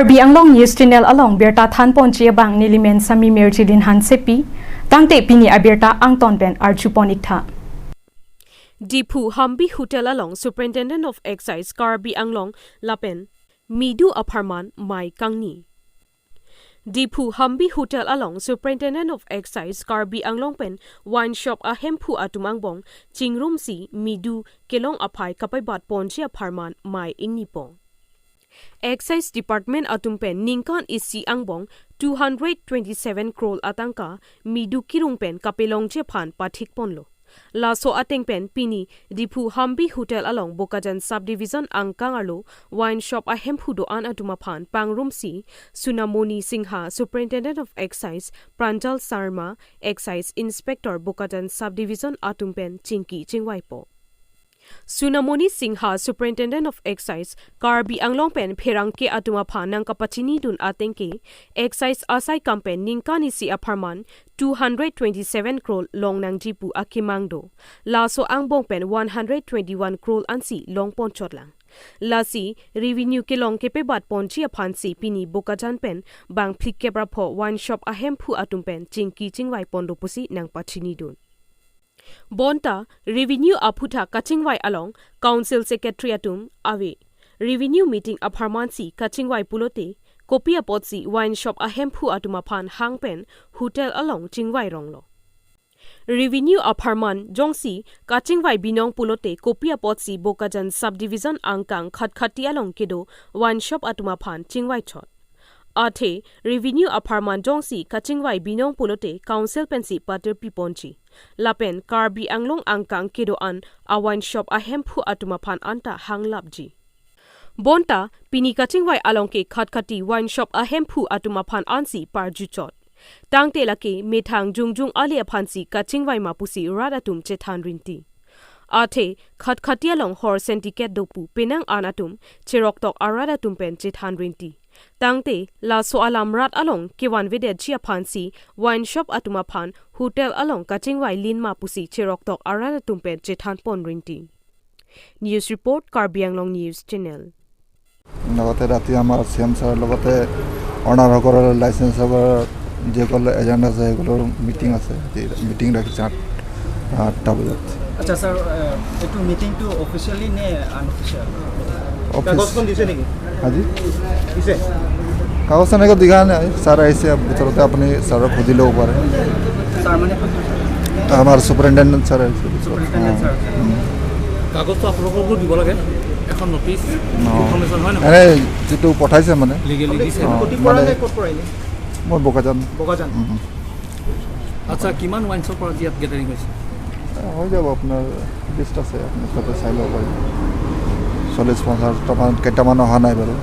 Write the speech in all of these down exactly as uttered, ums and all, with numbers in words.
Karbi Anglong News Channel along birta thanponji abang nelimen Sami Mirjilin Hansepi, tangte pini abirta angton pen arjupon iktha. Diphu Hampi Hotel along Superintendent of Excise Karbi Anglong lapen midu apharman mei kangni. Diphu Hampi Hotel along Superintendent of Excise Karbi Anglong pen wine shop ahemphu atum angbong chingrumsi midu kelong aphai kapaibatponji apharman mei ingnipon. Excise Department atum pen ningkan isi angbong two hundred twenty-seven crore atangka midu kirung pen kapelongji aphan pathikponlo. Laso ateng pen pini Diphu Hampi Hotel along Bokajan Subdivision angkang arlo wine shop ahemphu do-an atum aphan pangrumsi Sunamoni Singha, Superintendent of Excise, Pranjal Sharma, Excise Inspector Bokajan Subdivision atum pen chingki chingvaipo. Sunamoni Singha, Superintendent of Excise, Karbi Anglong pen pherangke atum aphan nangkapachinidun ateng ke, Excise asai kam pen ningkan isi apharman two hundred twenty-seven crore longnangji pu akemang do. Laso angbong pen one hundred twenty-one crore ansi longponchotlang. Lasi revenue kelong kepebatponji aphansi pini Bokajan pen bang phlikep ra pho wine shop ahemphu atum pen chingki chingvaiponlo pusi nangpachinidun. Bonta revenue aphuthak kachingvai along Council Secretary atum ave. Revenue meeting apharmansi kachingvai pulote kopi apotsi wine shop ahemphu atum aphan hang pen hotel along chingvai ronglo. Revenue apharman jongsi kachingvai binong pulote kopi apotsi Bokajan Subdivision angkang Khatkhati along kedo wine shop atum aphan chingvaichot. Athe revenue apharman jongsi kachingvai binong pulote council pensi patir piponji. Lapen Karbi Anglong angkang kedo-an a wine shop ahemphu atum aphan anta hanglapji. Bonta pini kachingvai along ke Khatkhati wine shop ahemphu atum aphan ansi parjuchot. Tangte lake methang jongjong ale aphansi kachingvai ma pusi rat atum chethan rinti. Athe Khatkhati along hor sentiket dopu penang an atum cheroktok arat atum pen chethan rinti. Tangte laso alam rat along kevanvedetji aphansi wine shop atum aphan hotel along kachingvai lin ma pusi cheroktok arat atum pen chethanpon rinti. News report, Karbi Anglong News Channel. লগতে ৰাতি আমাৰ C M ছাৰৰ লগতে অনাৰসকলৰ, লাইচেন্সৰ যিসকল এজেণ্ট আছে, সেইসকলৰ মিটিং আছে। ৰাতি মিটিং ৰাখিছে আঠ, আঠটা বজাত। আচ্ছা ছাৰ, এ, এইটো মিটিংটো অফিচিয়েলি নে আনঅফিচিয়েল? অফিচ। কাগজখন দিছে নেকি? আজি? দিছে। কাগজ এনেকৈ দিয়া নাই, ছাৰ আহিছে, ভিতৰতে আপুনি ছাৰক সুধি ল'ব পাৰে। ছাৰ মানে কোনটো ছাৰ? আমাৰ ছুপাৰিণ্টেণ্ডেণ্ট ছাৰ আহিছে। Superintendent sir. উম। কাগজটো আপোনালোককো দিব লাগে, এখন নটিচ, অ। ইনফৰমেশ্যন হয় নহয়? এনে যিটো পঠাইছে মানে। লিগেলি দিছে। আপুনি অ, ক'ত পৰা মানে নে ক'ত পৰা এনে? মই বোকাজান। বোকাজান। উম, উম। আচ্ছা, কিমান ৱাইন শ্বপৰ আজি ইয়াত গেডাৰিং হৈছে? হৈ যাব, আপোনাৰ লিষ্ট আছে, আপুনি তাতে চাই ল'ব পাৰিব। চল্লিছ পঞ্চাছটামান, কেইটামান অহা নাই বাৰু।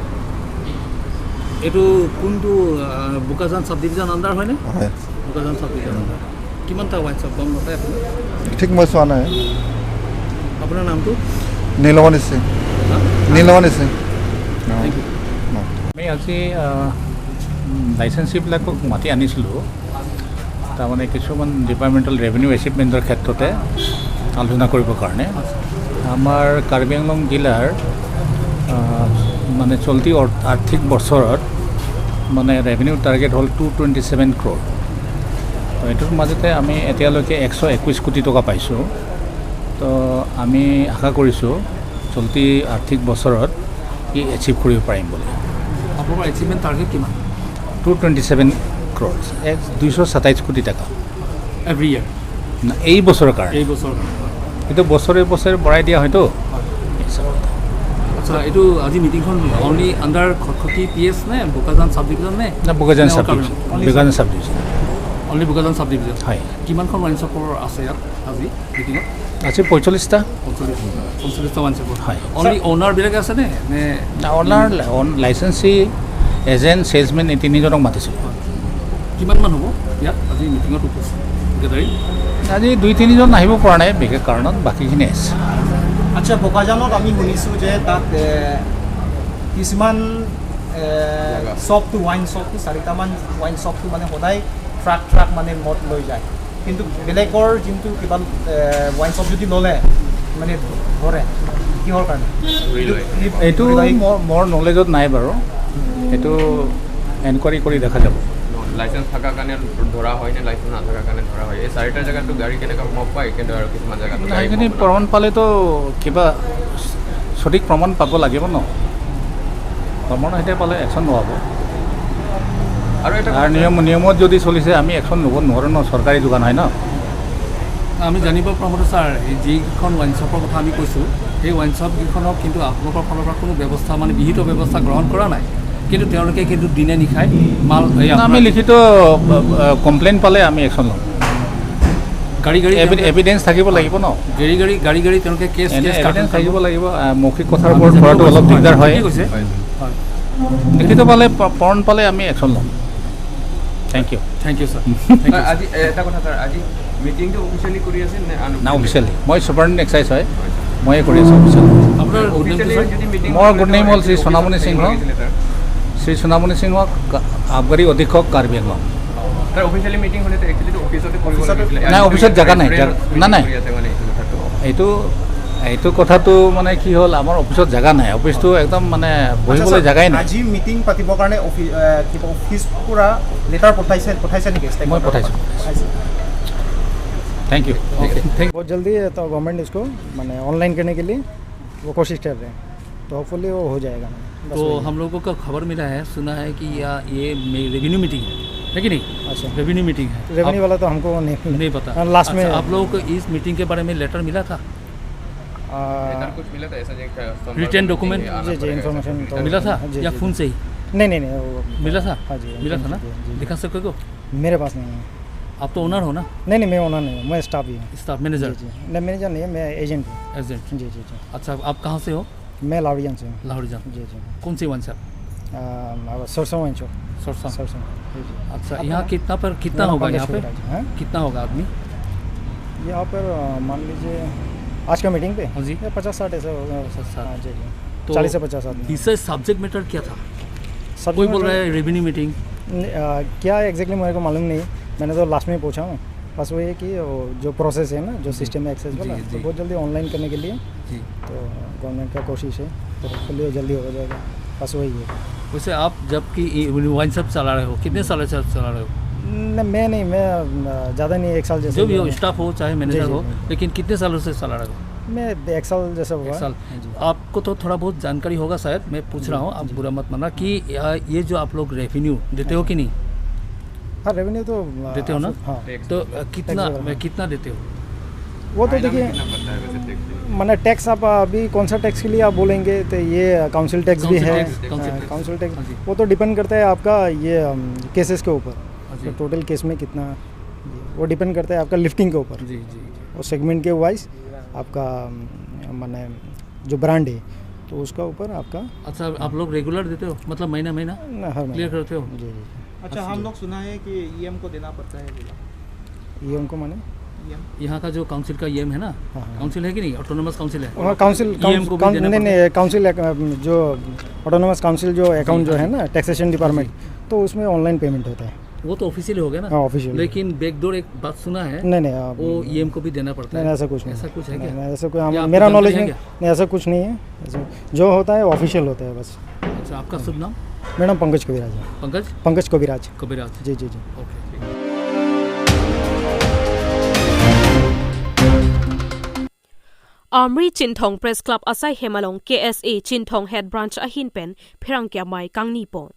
এইটো কোনটো, আহ, বোকাজান ছাব ডিভিজন আণ্ডাৰ হয়নে? হয়। Bokajan sub division under. কিমানটা ৱাইন শ্বপ গম নাপায় আপুনি? ঠিক মই চোৱা নাই। আপোনাৰ নামটো? নীলমণি সিং। হা? নীলমণি সিং। অ। Thank you. অ। আমি আজি, আহ, লাইচেঞ্চিবিলাকক মাতি আনিছিলোঁ। তাৰমানে কিছুমান ডিপাৰ্টমেণ্টেল ৰেভিনিউ এচিভমেণ্টৰ ক্ষেত্ৰতে আলোচনা কৰিবৰ কাৰণে। আমাৰ কাৰ্বি আংলং জিলাৰ, আহ, মানে চলতি অৰ-, আৰ্থিক বছৰত মানে ৰেভিনিউ টাৰ্গেট হ'ল টু টুৱেণ্টি ছেভেন ক্ৰ'ৰ। তো এইটোৰ মাজতে আমি এতিয়ালৈকে এশ একৈছ কোটি টকা পাইছোঁ। তো আমি আশা কৰিছোঁ চলতি আৰ্থিক বছৰত ই এচিভ কৰিব পাৰিম বুলি। আপোনালোকৰ এচিভমেণ্ট টাৰ্গেট কিমান? টু টুৱেণ্টি ছেভেন ক্ৰ'ৰ্ছ, এক, দুইশ সাতাইছ কোটি টকা। এভৰি ইয়াৰ? না, এই বছৰৰ কাৰণে। এই বছৰৰ কাৰণে। কিন্তু বছৰে বছৰে বঢ়াই দিয়া হয়তো। হয়। এই হিচাপত। আচ্ছা, এইটো আজি মিটিংখন অনলি আণ্ডাৰ খটখটি পি এছ নে বোকাজান ছাব ডিভিজন নে? না, বোকাজান নে ছাব অল ডিভিজন। কাৰ্বি আংলং? Bokajan sub division. Only Bokajan sub division. হয়। কিমানখন ৱাইন শ্বপৰ আছে ইয়াত আজি মিটিঙত? আছে পঁয়তাল্লিছটা। পঁয়তাল্লিছ, পঁয়তাল্লিছটা ৱাইন শ্বপৰ। হয়। অনলি অ'নাৰবিলাকে আছে নে, নে? না, অ'নাৰ, অন-, লাইচেন্সী, এজেণ্ট, ছেলছমেন, এই তিনিজনক মাতিছিলোঁ। কিমানমান হ'ব ইয়াত আজি মিটিঙত উপস্থিত গেডাৰিং? আজি দুই তিনিজন আহিব পৰা নাই বিশেষ কাৰণত, বাকীখিনি আহিছে। আচ্ছা, বোকাজানত আমি শুনিছোঁ যে তাত, এ, কিছুমান, এ, শ্বপটো, ৱাইন শ্বপটো, চাৰিটামান ৱাইন শ্বপটো মানে সদায় ট্ৰাক ট্ৰাক মানে মদ লৈ যায়। কিন্তু বেলেগৰ যোনটো কিবা, এ, ৱাইন শ্বপ যদি ল'লে, মানে ধৰে, কিহৰ কাৰণে? ধৰি লয়। এই এইটো ধৰি লয়। মোৰ, মোৰ নলেজত নাই বাৰু। এইটো এনকুৱাৰী কৰি দেখা যাব। লাইচেন্স থকাৰ কাৰণে ধৰা হয় নে লাইচেন্স নথকাৰ কাৰণে ধৰা হয়? এই চাৰিটা জেগাতো গাড়ী কেনেকৈ সোমাব পায়, কিন্তু আৰু কিছুমান জেগাত নাই, গাড়ী সেইখিনি সোমাব প্ৰমাণ পালেতো কিবা সঠিক প্ৰমাণ পাব লাগিব ন। প্ৰমাণ সৈতে পালে একশ্যন লোৱা হ'ব। আৰু এটা আৰু নিয়ম নিয়মত যদি চলিছে আমি একশ্যন ল'ব নোৱাৰোঁ ন, চৰকাৰী দোকান হয় ন। আমি জানিব পৰা মতে ছাৰ, এই যিকেইখন ৱাইন শ্বপৰ কথা আমি কৈছোঁ, সেই ৱাইন শ্বপকেইখনক কিন্তু আপোনালোকৰ ফালৰ পৰা কোনো ব্যৱস্থা, মানে বিহিত ব্যৱস্থা গ্ৰহণ কৰা নাই, কিন্তু তেওঁলোকে কিন্তু দিনে নিশাই মাল এই না, আমি আপোনাৰ লিখিত কমপ্লেইন পালে আমি একশ্যন ল'ম। গাড়ী গাড়ী এভি- তেওঁলোকে এভিডেন্স থাকিব লাগিব ন। গাড়ী গাড়ী গাড়ী গাড়ী তেওঁলোকে কেছ এনে কেছ এভিডেন্স থাকিব লাগিব। আহ, মৌখিক কথাৰ আমি ওপৰত জানিব কৰাটো অলপ পাৰিছোঁ। দিগদাৰ হয়। ঠিকে কৈছে। হয়। হয়। লিখিত পালে প- প্ৰমাণ পালে আমি একশ্যন ল'ম। Thank you. Thank you sir. Um. Thank you. আজি এটা কথা ছাৰ, আজি মিটিংটো অফিচিয়েলি কৰি আছে নে আন- না, অফিচিয়েলি। মই ছুপাৰিণ্টেণ্ডিং এক্সাইজ হয়, ময়ে কৰি আছোঁ অফিচিয়েলি। আপোনাৰ গুড নেমটো অফিচিয়েলি ছাৰ? যদি মিটিং মোৰ হ'লে গুড নেম হ'ল শ্ৰী অফিচত সোণামণি সিংহ। লাগিছিলে ছাৰ। শ্ৰী সোণামণি সিংহ, কা- আবকাৰী অধীক্ষক, কাৰ্বি আংলং। ছাৰ, অফিচিয়েলি মিটিং হ'লে তো একচুৱেলি তো অফিচত কৰিব লাগিছিলে। নাই, অফিচত জেগা নাই, জেগা- নাই, নাই। কৰি আছে মানে এইটো কথাটো। এইটো এইটো কথাটো মানে কি হ'ল, আমাৰ অফিচত জেগা নাই, অফিচটো একদম মানে বহিবলৈ আচ্ছা, ছাৰ, জেগাই নাই। আজি মিটিং পাতিবৰ কাৰণে অফি- এ, কিবা অফিচ পৰা লেটাৰ পঠাইছে পঠাইছে নেকি? মই পঠাইছোঁ। পঠাইছে। Thank you. অ'কে। থেংক बहुत जल्दी है, तो गवर्नमेंट इसको मैंने ऑनलाइन करने के लिए वो कोशिश कर रहे हैं, तो होपफुल्ली वो हो जाएगा। बस तो वही है। हम लोगों को खबर मिला है, सुना है कि या ये रेवेन्यू मीटिंग है, है कि नहीं? अच्छा, रेवेन्यू मीटिंग है। रेवेन्यू आप- वाला तो हमको नहीं नहीं पता। हाँ, लास्ट में अच्छा, आप लोगों को इस मीटिंग के बारे में लेटर मिला था? आ, लेटर कुछ मिला था ऐसा जो एक, अ, रिटन डॉक्यूमेंट? आना जी, जी, पड़ेगा, इन्फॉर्मेशन ऐसा तो मिला था जी, या जी, फोन जी। से ही? नहीं, नहीं, नहीं, वो मिला था? हाँ जी, मिला था जी, ना? जी, जी। दिखा सकोगे? मेरे पास नहीं है। आप तो ओनर हो ना? नहीं, नहीं, मैं ओनर नहीं हूँ, मैं स्टाफ ही हूँ। स्टाफ जी, मैनेजर? जी, नहीं, मैनेजर नहीं है, मैं एजेंट हूँ। एजेंट। जी, जी, जी। अच्छा, आप कहाँ से हो? मैं लाहौरियान से हूँ। लाहौरियान। जी, जी। कौन सी वन शॉप? आ, अब सरसों वाइन शॉप। सरसा। सरसों। जी, जी। अच्छा, आप यहाँ ना- कितना पर कितना मेरा होगा पंकज यहाँ पे? कविराज, हाँ? कितना होगा आदमी? यहाँ पर आ, मान लीजिए आज का मीटिंग पे हाँ जी। ये पचास साठ ऐसे होगा। पचास साठ। हाँ, जी, जी। तो चालीस से पचास आदमी। इससे सब्जेक्ट मैटर क्या था? सब्जेक्ट कोई बोल मैटर- रहा है रेवेन्यू मीटिंग। नहीं, आ, क्या एग्जैक्टली मेरे को मालूम नहीं, मैंने तो लास्ट में ही पूछा हूँ। बस वही है कि वो जो प्रोसेस है ना, जो सिस्टम है एक्सेस वाला, जी, तो जी। बहुत जल्दी ऑनलाइन करने के लिए जी। तो गवर्नमेंट का कोशिश है, तो होपफुल्ली जल्दी हो जाएगा। बस वही है। वैसे आप जब कि ये वाइन शॉप चला रहे हो, कितने सालों से आप चला रहे हो? नहीं, मैं नहीं, मैं आ, ज़्यादा नहीं, एक साल जैसे जो भी हुआ हो, है। स्टाफ हो चाहे मैनेजर जी, हो, जी। लेकिन कितने सालों से चला रहे हो? मैं एक साल जैसा हुआ एक है। साल। जी। आपको तो थोड़ा बहुत जानकारी होगा शायद, मैं पूछ जी, रहा हूँ, आप जी। बुरा मत मानना कि आ, ये जो आप लोग रेवेन्यू देते हो कि नहीं? हाँ, रेवेन्यू तो आ, देते हो ना? हाँ। तो आ, कितना टैक्स वगैरह। कितना देते हो? वो तो फाइनल देखिए, कितना बनता है वैसे टैक्स? मैंने टैक्स आप अभी कौन सा टैक्स के लिए आप बोलेंगे, तो ये काउंसिल टैक्स भी काउंसिल है। टैक्स, काउंसिल हाँ, टैक्स। Council tax. हाँ जी। वो तो डिपेंड करता है आपका ये केसेस के ऊपर, हाँ जी। तो टोटल केस में कितना, वो डिपेंड करता है आपका लिफ्टिंग के ऊपर, जी, जी, जी। वो सेगमेंट के वाइज आपका अम, माने जो ब्रांड है, तो उसका ऊपर आपका अच्छा, आप लोग रेगुलर देते हो, मतलब महीना महीना न, हर क्लियर महीने। करते हो? जी, जी। अच्छा, हम लोग सुना है कि ईएम को देना पड़ता है बोला। ईएम को माने? ईएम। यहाँ का जो काउंसिल का ईएम है ना, हाँ, हाँ। काउंसिल है कि नहीं, ऑटोनॉमस काउंसिल है? वहाँ काउंसिल ईएम को भी काउं- देना नहीं पड़ता नहीं, काउंसिल अम, जो ऑटोनॉमस काउंसिल जो अकाउंट जो हाँ है जी। ना, टैक्सेशन डिपार्टमेंट, तो उसमें ऑनलाइन पेमेंट होता है। वो तो ऑफिशियली हो गया ना। हाँ, ऑफिशियली। लेकिन बैकडोर एक बात सुना है, नहीं नहीं, आप- वो ईएम को भी देना पड़ता नहीं, है। ऐसा कुछ नहीं। ऐसा कुछ है नहीं, क्या? नहीं, ऐसा कोई या हम- आपको मेरा जानकारी नॉलेज है में क्या? नहीं, ऐसा कुछ नहीं है। ऐसा जो होता है ऑफिशियल होता है बस। अच्छा, आपका शुभ नाम? मेरा नाम पंकज कविराज है। पंकज पंकज कविराज। कविराज। जी जी जी। Okay. Amri Chinthong Press Club asai hem along K S A Chinthong Head Branch ahin pen pherangke amei kangni pon.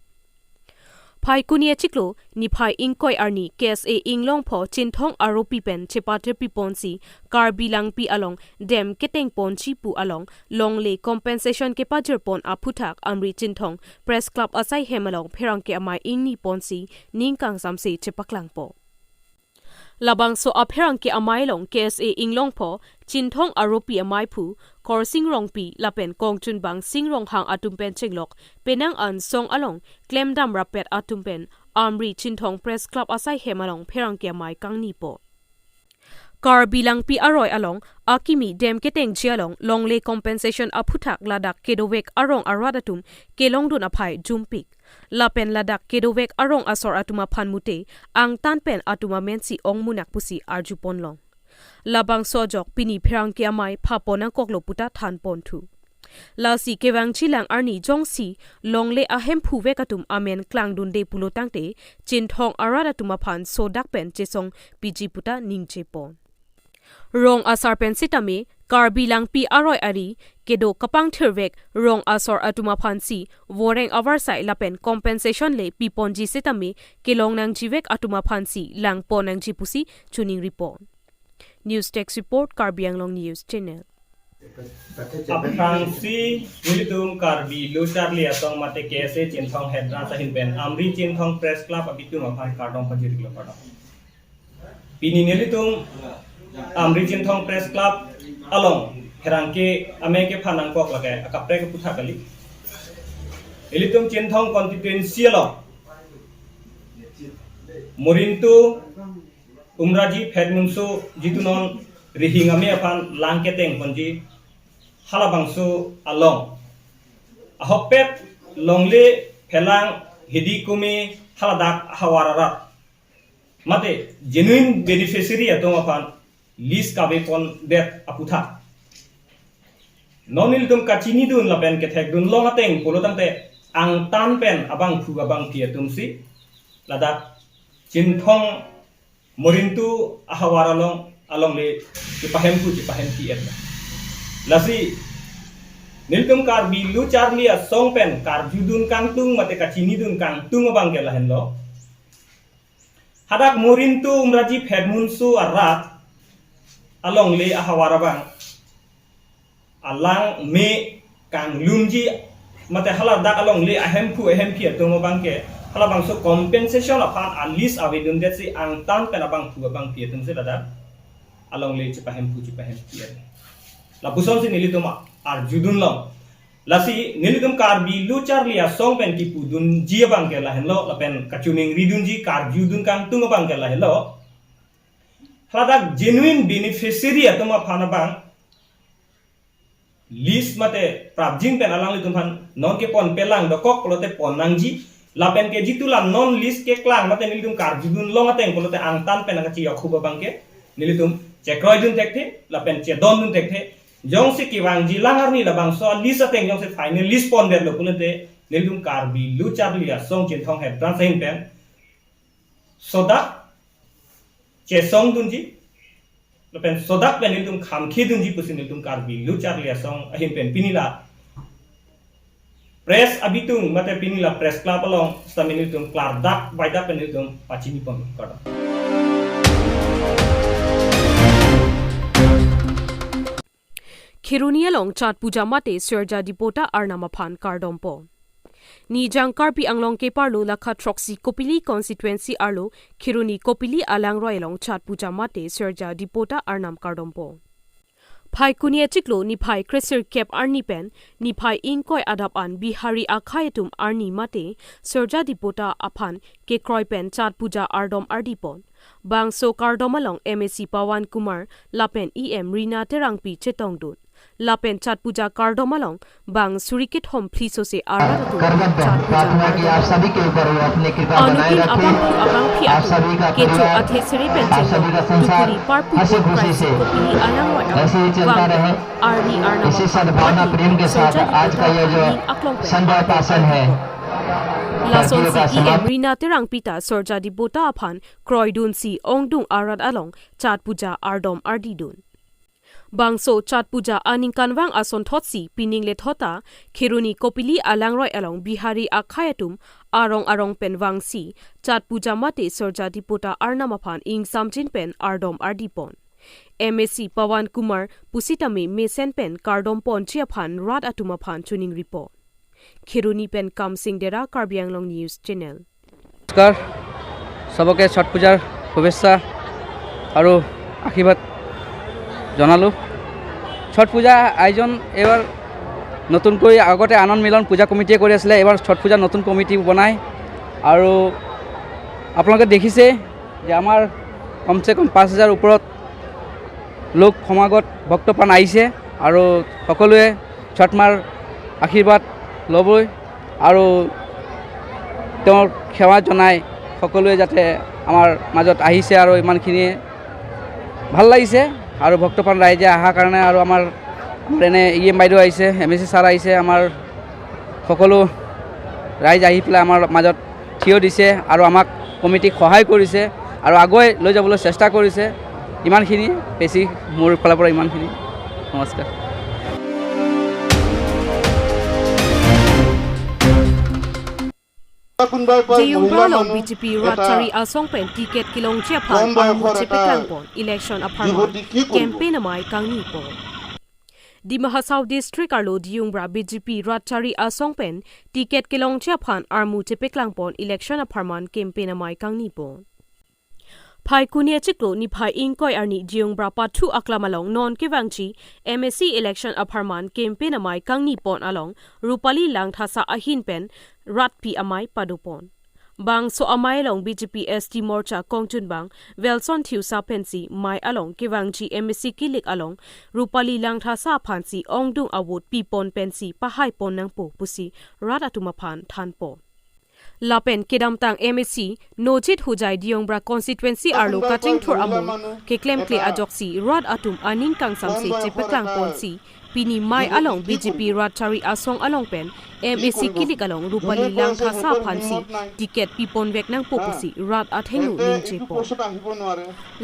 Phaikuni achiklo niphai ingkoi arni K S A Inglongpho Chinthong aropi pen chepatirpi ponsi Karbi Langpi along dam keteng ponji pu along longle compensation kepajir pon aphuthak Amri Chinthong Press Club asai hem along pherangke amei ingni ponsi ning kangsamse chepaklangpo. Labangso apherangke amei along K S A Inglongpho, Chinthong aropi ameiphu, Korsing Rongpi, lapen kongchunbang Sing Ronghang atum pen chenglok, penang an song along, klemdam rappet atum pen, Amri Chinthong Press Club asai hem along pherangke amei kangni po. Karbi Langpi aroi along, akimi dam ketengji along, longle compensation aphuthak ladak kedovek arong arat atum, kelongdun aphai jumpik. Lapen ladak kedovek arong asor atum aphan mute, angtan pen atum amensi ong munak pusi arju ponlong. Labangso ajok pini pherangke amei pha pon nangkoklo puta than ponthu. Lasi kevangjilang arni jongsi longle ahemphu vek atum amen klangdunde pulo tangte Chinthong arat atum aphan sodak pen chesong piji puta ningjepon. Rong asar pen sitame Karbi Langpi aroi ari kedo kapangthir vek rong asor atum aphansi voreng avarsai lapen compensation le piponji sitame kelong nangji vek atum aphansi langpon nangji pusi choningri pon. News Desk Report, Karbi Anglong News Channel. Aphrangsi nelitum Karbi Lo Charli Asong mate K S A Chinthong Head Branch ahin pen Amri Chinthong Press Club abitung aphan kardom pajirlo, kardom. Pini nelitum Amri Chinthong Press Club along pherangke amei kephan nangkok lake akaprek aputhak kali. Ilitum Chinthong constituency along Morintu Umraji Phedmunso jitu non rihing amei aphan lang keteng ponji halabangso along ahokpet longle phelang hidi kumi haladak havar arat mate genuine beneficiary atum aphan list kavepondet aputhak non nelitum kachinidun lapen kethekdun long ateng pulo tangte angtan pen abangphu abangphi atumsi ladak Chinthong Morintu ahavar along alongle chepahemphu chepahemphi et. Lasi nelitum Karbi Lo Charli Asong pen karjudun kangtung mate kachinidun kangtung abangke lahenlo. Hadak Morintu Umraji Phedmunso arat alongle ahavar abang alang me kanglumji mate haladak alongle ahemphu ahemphi atum abangke halabangso compensation aphan a list avedundetsi angtan pen abangphu abangphi atumsi ladak alongle chepahemphu chepahemphi et. Lapusonsi nelitum arjudunlong. Lasi nelitum Karbi Lo Charli Asong pen kipudunji abangke lahenlo lapen kachiningridunji karjudun kangtung abangke lahenlo. Haladak genuine beneficiary atum aphan abang list mate prapjin pen alanglitum aphan non kepon pelang dokok pulote pon nangji. Lapen ke jitu la non list keklang mate nelitum karjudun long ateng pulote angtan pen nangkachiyok hup abangke nelitum chekroidun thekthe lapen chedondun thekthe. Jongsi kevangjilang arni labangso a list ateng jongsi final list pondetlo pulote nelitum Karbi Lo Charli Asong Chinthong Head Branch ahin pen sodak chesongdunji lapen sodak pen nelitum khamkhedunji pusi nelitum Karbi Lo Charli Asong ahin pen pini la press abitung mate pini la press club along sitame nelitum klardak baidak pen nelitum pachini pon, kardom. Kheroni along Chhath Puja mate Sorja Dipota arnam aphan kardom pon. Nijang Karbi Anglong keparlo lakha throksi Kopili constituency arlo Kheroni Kopili alangroi along Chhath Puja mate Sorja Dipota arnam kardom pon. Phaikuni achiklo niphai kresirkep arni pen niphai ingkoi adap an Bihari akhei atum arni mate Sorja Dipota aphan kekroi pen Chhath Puja ardom ardi pon. Bangso kardom along M A C Pawan Kumar lapen E M Rina Terangpi chetongdun. Lapen Chhath Puja kardom along bang suri kethom phli sose arat atum Chhath Puja kardom. Arni pen abangphu abangphi atum kecho athe sere pen chenglok tukuri parpu pon kraisi Kopili alangroi along vang arni arnam aphan mate Sorja Dipota arni aklong pen ardom ardi pon. Lasonsi E M Rina Terangpi ta Sorja Dipota aphan kroidunsi ongdung arat along Chhath Puja ardom ardidun. Bangso Chhath Puja aningkanvang asonthotsi pining lethota Kheroni Kopili alangroi along Bihari akhei atum arong arong pen vangsi Chhath Puja mate Sorja Dipota arnam aphan ingsamjin pen ardom ardi pon. M A C Pawan Kumar pusitame mesen pen kardom ponji aphan rat atum aphan choningri pon. Kheroni pen Kamsing Dera, Karbi Anglong News Channel. নমস্কাৰ, চবকে ছট পূজাৰ শুভেচ্ছা আৰু আশীৰ্বাদ জনালোঁ। ছট পূজা আয়োজন এইবাৰ নতুনকৈ, আগতে আনন্দ মিলন পূজা কমিটিয়ে কৰি আছিলে, এইবাৰ ছট পূজা নতুন কমিটি বনাই। আৰু আপোনালোকে দেখিছে যে আমাৰ কমচে কম পাঁচ হাজাৰ ওপৰত লোক সমাগত ভক্তপ্ৰাণ আহিছে আৰু সকলোৱে ছট মাৰ আশীৰ্বাদ ল'বলৈ আৰু তেওঁৰ সেৱা জনাই সকলোৱে যাতে আমাৰ মাজত আহিছে আৰু ইমানখিনিয়ে ভাল লাগিছে আৰু ভক্তপ্ৰাণ ৰাইজে অহাৰ কাৰণে আৰু আমাৰ আমাৰ এনে ই এম বাইদেউ আহিছে, এম এ চি ছাৰ আহিছে, আমাৰ সকলো ৰাইজ আহি পেলাই আমাৰ মাজত থিয় দিছে আৰু আমাক কমিটিক সহায় কৰিছে আৰু আগুৱাই লৈ যাবলৈ চেষ্টা কৰিছে। ইমানখিনি, বেছি মোৰ ফালৰ পৰা ইমানখিনি। নমস্কাৰ। Jeyungbra along B J P rat chari asong pen ticket kelongji aphan armu chepeklangpon, election apharman campaign amei kangnipon. Dima Hasao District arlo Jeyungbra B J P rat chari asong pen ticket kelongji aphan armu chepeklangpon, election apharman campaign amei kangnipon. Phaikuni achiklo niphai ingkoi arni Jeyungbra pathu aklam along non kevangji M A C election apharman campaign amei kangnipon along Rupali Langthasa ahin pen ratpi amei padopon. Bangso amei along B J P S T Morcha kongchunbang Welson Tiusa pensi mei along kevangji M A C kilik along Rupali Langthasa aphansi ongdung a-vote pipon pensi pahaipon nangpo pusi rat atum aphan thanpon. Lapen kedamtang M A C Nojit Hojai Jeyungbra constituency arlo kachingthur amo keklemkle ajoksi rat atum aning kangsamse chepeklangponsi pini mei along B J P rat chari asong along pen M A C kilik along Rupali Langthasa aphansi ticket piponvek nangpo pusi rat athengno ningjepon.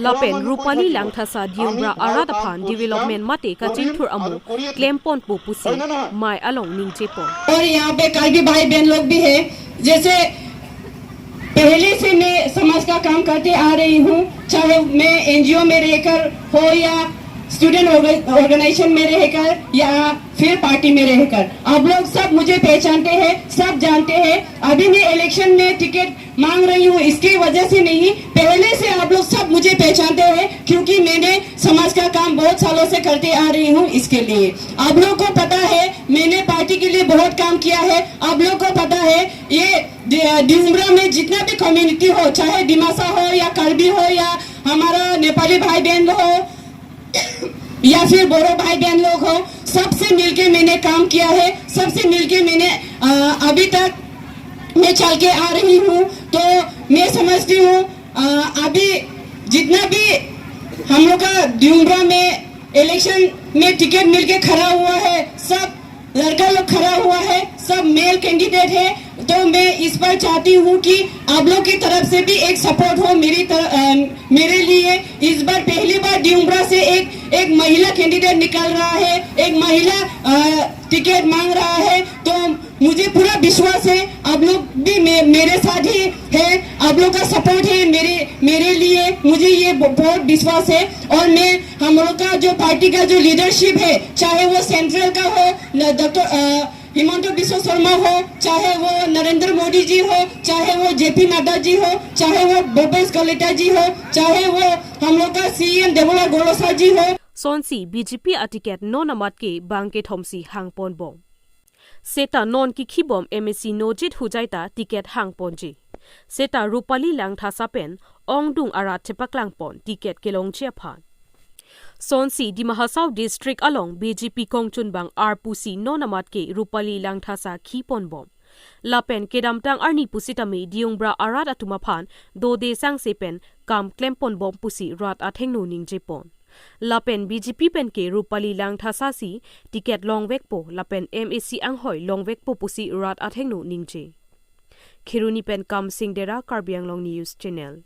Lapen Rupali Langthasa Jeyungbra arat aphan development mate kachingthur amo klemponpo pusi mei along ningjepon. और यहाँ पे कार्बी भाई बहन लोग भी है, जैसे पहले से मैं समाज का काम करते आ रही हूँ, चाहे मैं एनजीओ में रहकर हो या स्टूडेंट ऑर्गेनाइजेशन में रहकर या फिर पार्टी में रहकर, आप लोग सब मुझे पहचानते हैं, सब जानते हैं। अभी मैं इलेक्शन में टिकट मांग रही हूँ, इसकी वजह से नहीं, पहले से आप लोग सब मुझे पहचानते हैं, क्योंकि मैंने समाज का काम बहुत सालों से करते आ रही हूँ। इसके लिए आप लोग को पता है, मैंने पार्टी के लिए बहुत काम किया है। आप लोग को पता है, ये दि-, डिउमरा में जितना भी कम्युनिटी हो, चाहे दिमासा हो या कार्बी हो या हमारा नेपाली भाई बहन हो या फिर बोरो भाई बहन लोग हो, सबसे मिलके मैंने काम किया है, सबसे मिलके मैंने, अ, अभी तक मैं चल के आ रही हूँ। तो मैं समझती हूँ, अ, अभी जितना भी हम लोग का डिउमरा में इलेक्शन में टिकट मिलके खड़ा हुआ है, सब लड़का लोग खड़ा हुआ है, सब मेल कैंडिडेट है। तो मैं इस बार चाहती हूँ कि आप लोग की तरफ से भी एक सपोर्ट हो मेरी तर-, अ, मेरे लिए। इस बार पहली बार डिउमरा से एक, एक महिला कैंडिडेट निकल रहा है, एक महिला, अ, टिकट मांग रहा है। तो मुझे पूरा विश्वास है आप लोग भी मे-, मेरे साथ ही है, आप लोग का सपोर्ट है मेरे, मेरे लिए, मुझे ये ब-, बहुत विश्वास है। और मैं हम लोग का जो पार्टी का जो लीडरशिप है, चाहे वो सेंट्रल का हो, न-, डॉक्टर, अ, हिमंत बिस्व शर्मा हो, चाहे वो नरेंद्र मोदी जी हो, चाहे वो जेपी नड्डा जी हो, चाहे वो भूपेश कलिता जी हो, चाहे वो हम लोग का सीएम देवेगौड़ा जी हो। Sonsi B J P a-ticket non amat ke bangkethomsi hangponbom. Seta non kikhibom M A C Nojit Hojai ta ticket hangponji. Seta Rupali Langthasa pen ongdung arat chepaklangpon ticket kelongji aphan. Sonsi Dima Hasao District along B J P kongchunbang arpusi non amat ke Rupali Langthasa khiponbom. Lapen kedamtang arni pusitame Diyungbra arat atum aphan dode sangse pen kam klemponbom pusi rat athengno ningjepon. Lapen B J P pen ke Rupali Langthasa si ticket longvekpo lapen M A C anghoi longvekpo pusi rat athengno ningje. Kheroni pen Kamsing Dera, Karbi Anglong News Channel.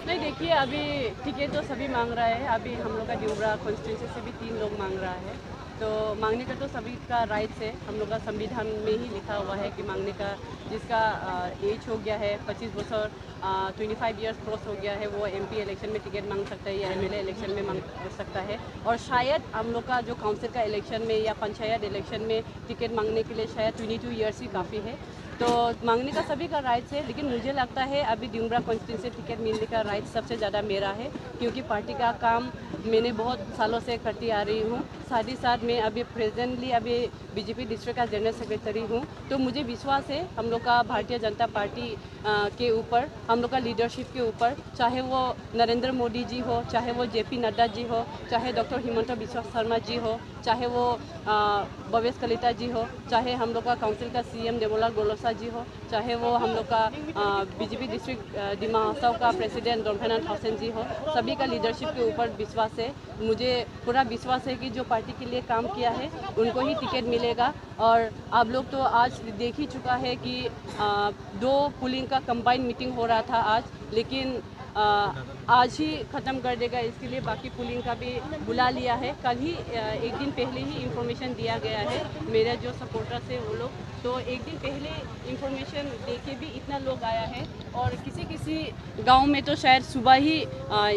नहीं, देखिए, अभी टिकट तो सभी मांग रहा है। अभी हम लोग का डिउबरा कॉन्स्टिट्यूएंसी से भी तीन लोग मांग रहा है। तो मांगने का तो सभी का राइट्स है, हम लोग का संविधान में ही लिखा हुआ है कि मांगने का, जिसका, अ, एज हो गया है पच्चीस बरस, अ, ट्वेंटी फ़ाइव ईयर्स क्रॉस हो गया है, वो एमपी इलेक्शन में टिकट मांग सकता है या एमएलए इलेक्शन में मांग सकता है। और शायद हम लोग का जो काउंसिल का इलेक्शन में या पंचायत इलेक्शन में टिकट मांगने के लिए शायद ट्वेंटी टू ईयर्स ही काफ़ी है। तो मांगने का सभी का राइट्स है, लेकिन मुझे लगता है अभी डिउबरा कॉन्स्टिट्यूएंसी टिकट मिलने का राइट्स सबसे ज़्यादा मेरा है, क्योंकि पार्टी का काम मैंने बहुत सालों से करती आ रही हूँ। साथ ही साथ मैं अभी प्रेजेंटली अभी बीजेपी डिस्ट्रिक्ट का जनरल सेक्रेटरी हूँ। तो मुझे विश्वास है हम लोग का भारतीय जनता पार्टी, अ, के ऊपर, हम लोग का लीडरशिप के ऊपर, चाहे वो नरेंद्र मोदी जी हो, चाहे वो जेपी नड्डा जी हो, चाहे डॉक्टर हिमंत बिस्वा शर्मा जी हो, चाहे वो, अ, भवेश कलिता जी हो, चाहे हम लोग का काउंसिल का सीएम देवोला गोलोसा जी हो, चाहे वो हम लोग का बीजेपी डिस्ट्रिक्ट दिमा हासाओ का प्रेसिडेंट डोरफेर्नांड थाउसेन जी हो, सभी का लीडरशिप के ऊपर विश्वास है। मुझे पूरा विश्वास है कि जो पार्टी के लिए काम किया है उनको ही टिकट मिलेगा। और आप लोग तो आज देख ही चुका है कि आ, दो पुलिंग का कंबाइंड मीटिंग हो रहा था आज, लेकिन आ, आज ही ख़त्म कर देगा, इसके लिए बाकी पुलिंग का भी बुला लिया है। कल ही आ, एक दिन पहले ही इंफॉर्मेशन दिया गया है मेरा जो सपोर्टर्स है वो लोग, तो एक दिन पहले इंफॉर्मेशन दे के भी इतना लोग आया है। और किसी किसी गांव में तो शायद सुबह ही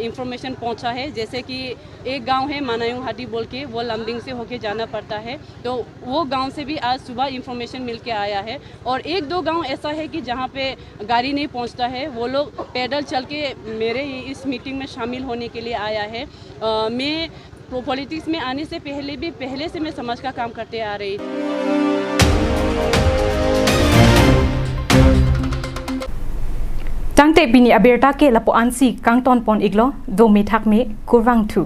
इंफॉर्मेशन पहुंचा है, जैसे कि एक गांव है मानायुंग हाटी बोल के, वो लमडिंग से होके जाना पड़ता है, तो वो गांव से भी आज सुबह इंफॉर्मेशन मिल के आया है। और एक दो गांव ऐसा है कि जहाँ पे गाड़ी नहीं पहुँचता है, वो लोग पैदल चल के मेरे इस मीटिंग में शामिल होने के लिए आया है। अ, मैं पॉलिटिक्स में आने से पहले भी, पहले से मैं समाज का काम करते आ रही। Tangte pini abirta ke lapu-ansi kangton pon iklo, do methak me kurvangthu.